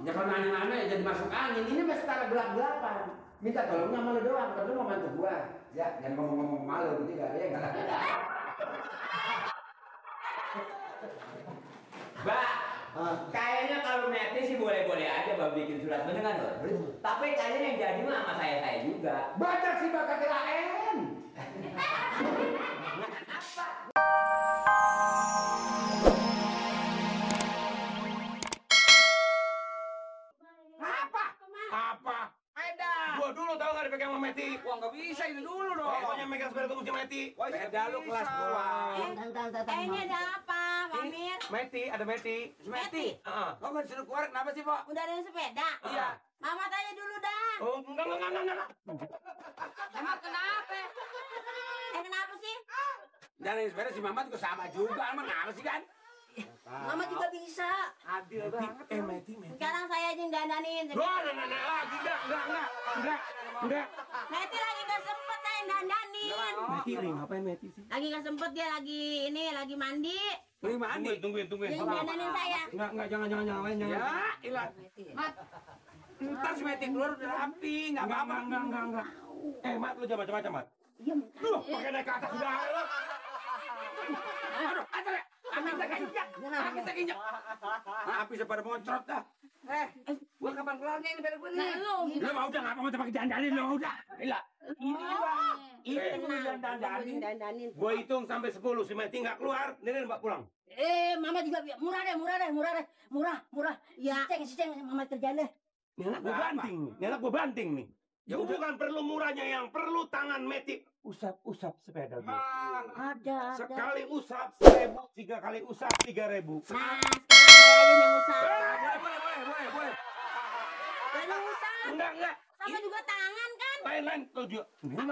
Ya kalau nanya-nanya ya jadi masuk angin. Ini masih setara gelap-gelapan. Minta tolongnya sama lu doang, kalau lu mau bantu gua. Ya, jangan ngomong-ngomong malu gitu ya, enggak ada. Mbak, kayaknya kalau Meti sih boleh-boleh aja Mbak bikin surat bener loh. Tapi kayaknya yang jadi mah sama saya juga. Baca sih Mbak kata lain. Apa? Sepeda. Gua dulu tahu nggak dipegang sama Meti. Wah nggak bisa ini dulu dong. Pokoknya megang sepeda tuh mesti Meti. Sepeda lu kelas 2. Ini ada apa, Pak Mir? Meti, ada Meti. Meti? Kok nggak disuruh keluar kenapa sih, Pak? Udah ada sepeda? Iya. Mama tanya dulu dah. Oh, enggak. Emang kenapa? Kenapa sih? Dan sepeda si Mama juga sama juga, emang apa sih kan? Mama juga bisa. Adil banget. Meti. Sekarang saya aja yang dandanin. Lagi, enggak. Meti lagi gak sempet saya yang dandanin. Meti, ngapain Meti sih? Lagi gak sempet dia lagi mandi. Beli mandi. Tungguin. Yang dandanin saya. Enggak, jangan. Ya, ilah. Mat. Ntar si Meti keluar udah rapi, nggak apa-apa. Enggak. Mat, lu jangan macam-macam, Mat. Iya. Lu pakai naik ke atas udah lo. Aduh, aduh. Api saya kinjak. Api saya pada moncrot dah. Gua kapan kelarnya ini dari gua nih? Lu mau udah ngapa mau pakai dandanin lu udah. Gila. Ini dandanin. Gua hitung sampai 10 si Meti enggak keluar. Nih Mbak pulang. Mama juga murah deh. Murah. Ya, ceng, Mama kerjaan deh. Ini anak gua banting nih. Ya bukan perlu murahnya, yang perlu tangan Meti usap sepeda gua. Ada. Sekali usap 1.000, 3 kali usap 3.000. Nah, sekarang saya aja yang usap. Boleh. Yang usap. Enggak. Sama juga tangan kan? Lain tuh juga.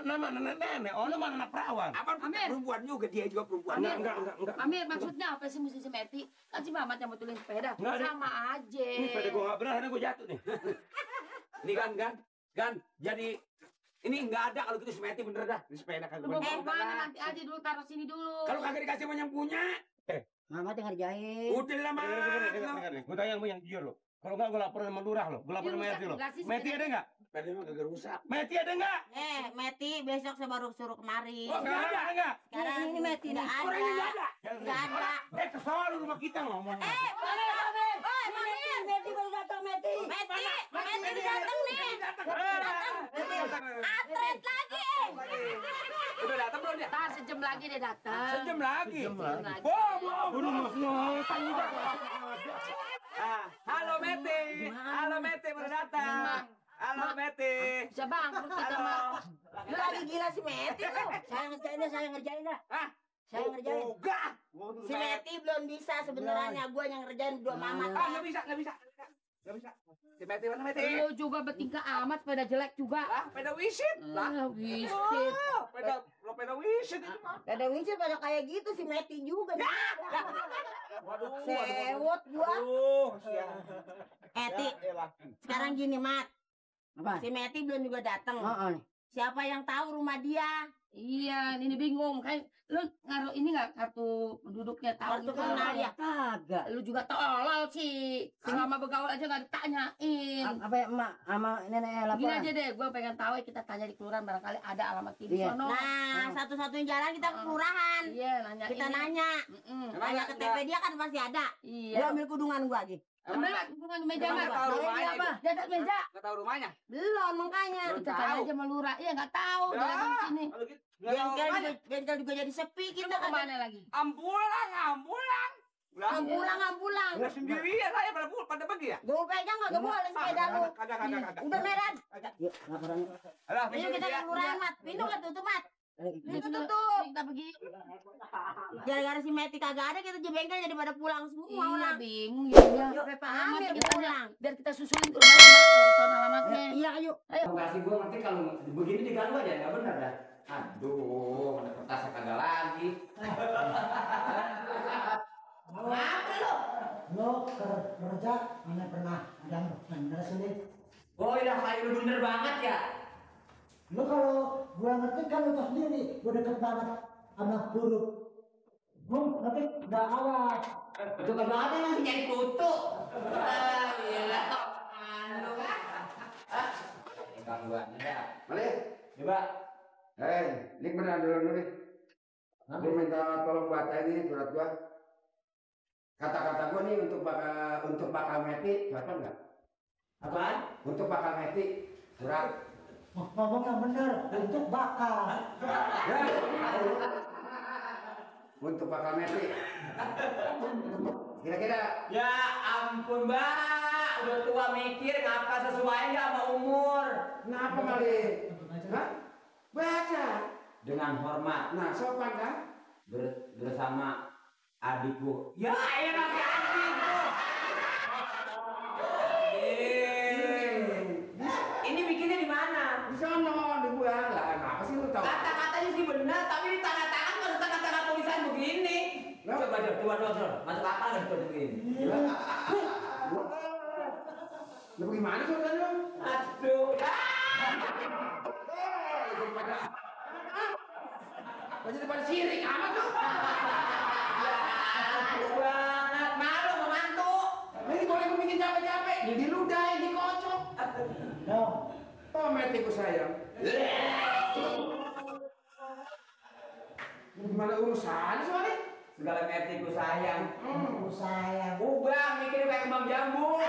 Nama nenek. Oh, lu mana anak perawan. Apa perempuan juga, dia juga perempuan. Enggak. Amir, maksudnya apa sih mesti si Meti? Kan si Mamat yang betulin sepeda. Nggak ada. Sama aja. Ini sepeda gua enggak benar, ini gua jatuh nih. Ini kan, jadi ini nggak ada kalau gitu si Meti bener dah. Ini sepeda kagak Lu bener. mau mana nanti aja dulu, taruh sini dulu. Kalau kagak dikasih sama yang punya, Mama yang ngerjain. udah lama. Dengar. Gua tanya yang jujur lo. Kalau enggak gua laporin sama lurah lo. Gua laporin sama RT lo. Meti ada enggak? Sepeda mah kagak rusak. Meti ada enggak? Meti besok saya baru suruh kemari. Oh, enggak ada enggak? Sekarang ini Meti nggak ada. Orangnya nggak ada. Nggak ada. Kesal lu rumah kita ngomong. Meti baru datang, Meti udah datang nih. Atret lagi. Udah datang belum dia? Ntar sejam lagi dia datang. Sejam lagi. Udah ngos-ngosan udah. Halo Meti baru datang. Halo Meti. Bisa bangkrut kita mah. Lu lagi gila si Meti lu. Saya ngerjain dah. Saya ngerjain. Enggak. Si Meti belum bisa sebenarnya, gua yang ngerjain dua Mamat. Nggak bisa. Si Meti mana Meti? Lu juga bertingkah amat, sepeda jelek juga. Sepeda wisit. Wisit. Sepeda wisit itu mah. Ada wincir pada kayak gitu si Meti juga. Waduh. Sewot gua. Ti, sekarang gini Mat. Si Meti belum juga datang. Siapa yang tahu rumah dia? Iya, ini bingung. Kayak lu ngaruh ini nggak kartu penduduknya tahu Kartu gitu. kenal ya? Kagak. Lu juga tolol sih. Sama begaul aja nggak ditanyain. Apa ya emak sama nenek Gini laporan? aja deh, gue pengen tahu kita tanya di kelurahan barangkali ada alamat di Iya. sono. Nah, satu-satunya jalan kita ke kelurahan. Iya, nanya Kita ini. nanya. Tanya ke TP dia kan pasti ada. Iya. Gua ambil kudungan gua lagi. Ambil lah, bukan meja Emang mah. nggak tahu rumahnya apa? Di atas meja. Nggak tahu rumahnya. Belum makanya. Kita tanya aja sama lurah. Iya, nggak tahu. Dia datang ke sini. Kalau gitu nggak tahu rumahnya. Bengkel juga jadi sepi Kita kita mau kemana lagi? Ambulang. Ambulang. Udah sendirian saya pada pergi ya. Gua pegang nggak boleh sepeda lu. Kagak. Udah medan. Yuk, laporan. Alah, Ayo kita ke kelurahan Mat. Pintu nggak tutup Mat. Pintu Kita tutup. Kita pergi. Gara-gara si Meti kagak ada kita di bengkel jadi pada pulang semua Iya, orang. bingung ya. Yuk, Amir kita pulang. biar kita susulin ke rumahnya, Mak. Kalau tahu alamatnya. Iya, ayo. Kasih gua ngerti kalau begini diganggu aja nggak benar dah. Aduh, ada kertasnya kagak lagi. Apa lu? Lo kerja mana pernah ada yang bener sini? Oh iya, kayak lu bener banget ya. Lo kalau gua ngerti kan lo tau sendiri, gua deket banget sama huruf. Gua ngerti nggak awas. Itu kagak ada yang nyari kutu. Iya. lu. Gangguannya dah. Malik. Coba. Ini beneran dulu nih. Gue minta tolong baca ini surat gua. Kata-kata gua nih untuk bakal Meti, cocok nggak? Apaan? Untuk bakal Meti, surat. Ngomong yang bener, untuk bakal. Untuk bakal Meti. Kira-kira. Ya ampun Mbak, udah tua mikir ngapa sesuai nggak sama umur? Kenapa Malik? Hah? Baca. Dengan hormat. Nah, sopan kan? Bersama adikku. Ya enak ya adikku. Ini bikinnya di mana? Di sana, di gua lah. Kenapa sih lu tahu? Kata-katanya sih benar, tapi di tangan-tangan baru tanda-tanda tulisan begini. Coba masuk akal nggak seperti begini? Lu gimana sih lu? Aduh. Jadi depan sirik amat tuh. Aduh banget, malu sama mantu. Ini boleh gue bikin capek-capek, diludahin, dikocok. Oh, metiku sayang. Gimana urusan soalnya? Segala metiku sayang. Sayang. Ubah mikir kayak kembang jambu.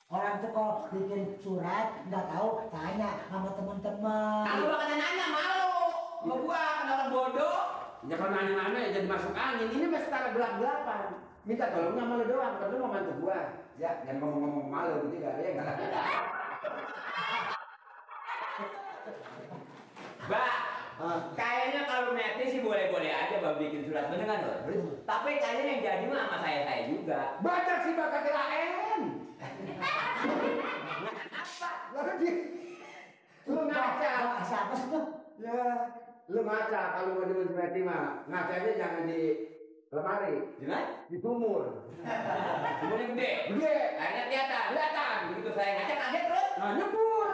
Orang tuh kalau bikin surat nggak tahu tanya sama teman-teman. Kalau bakal nanya malu. Sama gua kenapa bodoh? Ya kalau nanya-nanya ya jadi masuk angin. Ini masih setara gelap-gelapan. Minta tolongnya sama lu doang, kalau lu mau bantu gua. Ya, jangan ngomong-ngomong malu gitu ya enggak. Mbak, kayaknya kalau Meti sih boleh-boleh aja Mbak bikin surat, bener kan? Tapi kayaknya yang jadi mah sama saya juga. Baca sih bakal kirain. Lalu dia, lu ngaca. Siapa sih tuh? Ya, lu ngaca kalau mau demen Meti mah. Ngacanya jangan di lemari, Gimana? di sumur. Sumurnya gede. Gede. Akhirnya kelihatan. Begitu saya ngaca kaget terus. Nah, nyebur.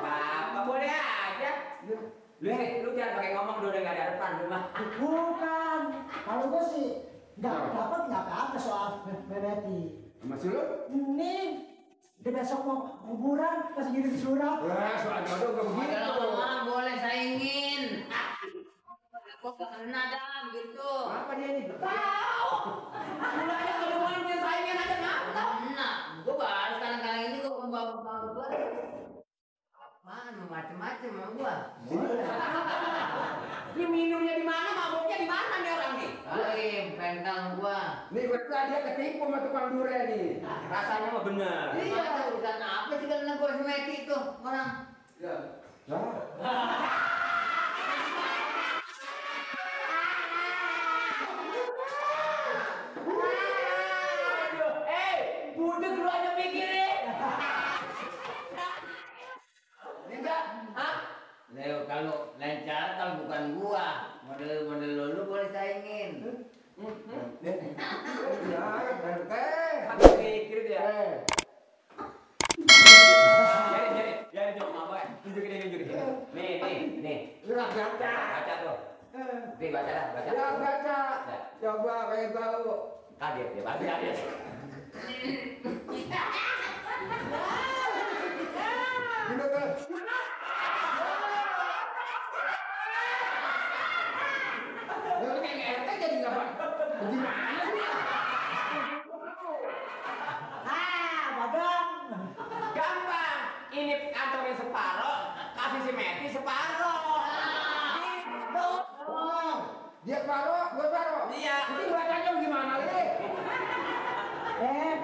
Apa boleh aja. Lu jangan pakai ngomong udah nggak ada depan rumah. Bukan. Kalau gue sih nggak dapat nggak apa-apa soal Meti. Masih lu? Ini udah besok mau kuburan masih gini surat. Wah, soal jodoh gak begitu. Orang boleh saingin. Kok kena dah begitu. Apa dia ini? Tahu. Mulanya keluar dia saingin aja nggak tahu. Nah, gua baru sekarang ini gua bawa mana macam-macam sama gua. Ini minumnya di mana, mabuknya di mana nih orang nih? Kalim, pentang gua. Nih gue dia ketipu sama tukang durian nih. Rasanya mah bener. Iya, urusan apa sih kalau gua semeti itu orang? Ya. Budek lu aja pikirin. Enggak. Hah? Leo kalau lain cara kalau bukan gua, model lu boleh saingin. Ya, berte. Habis pikir dia. Jadi coba apa? Tunjukin. Nih. Lu nggak baca. Baca tuh. Nih baca. Ya baca. Coba pengen tahu. Kaget dia, pasti kaget. Gitu kan. Lu kayak RT jadi nggak apa? Gimana sih? Badang. Gampang. Ini kantongnya separoh, kasih si Meti separoh. Gitu. Dia separuh, gue separuh. Iya. Ini bacanya gimana nih?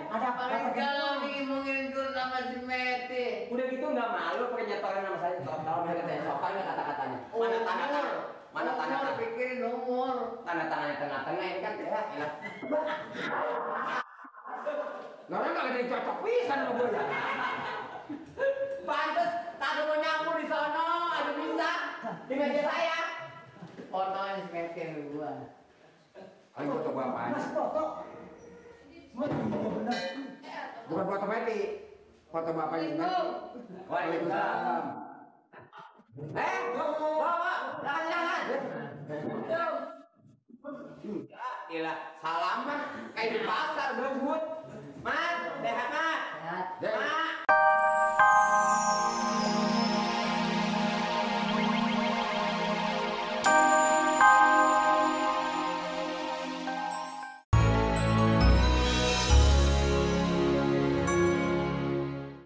Ada Paling kalau nih mau ngirim sama si Meti. Udah gitu nggak malu pakai nyetorin nama saya. Kalau mereka tanya sopan nggak kata-katanya. Mana tanda tangan? Mana tanda Nomor, tangan? pikirin nomor. Tanda tangannya tengah-tengah ini kan ya elah. Nah, orang nggak ada yang cocok pisan sama gue ya. Pantes kagak mau nyampur di sono, ada bisa di meja saya. Fotonya si Meti sama gua. Ayo foto bapaknya. Mas foto. Bener. Bukan foto Meti. Foto bapaknya Meti. Waalaikumsalam. Bawa, jangan. ilah salaman kayak di pasar berebut. Mat, sehat mat. Sehat. Dek,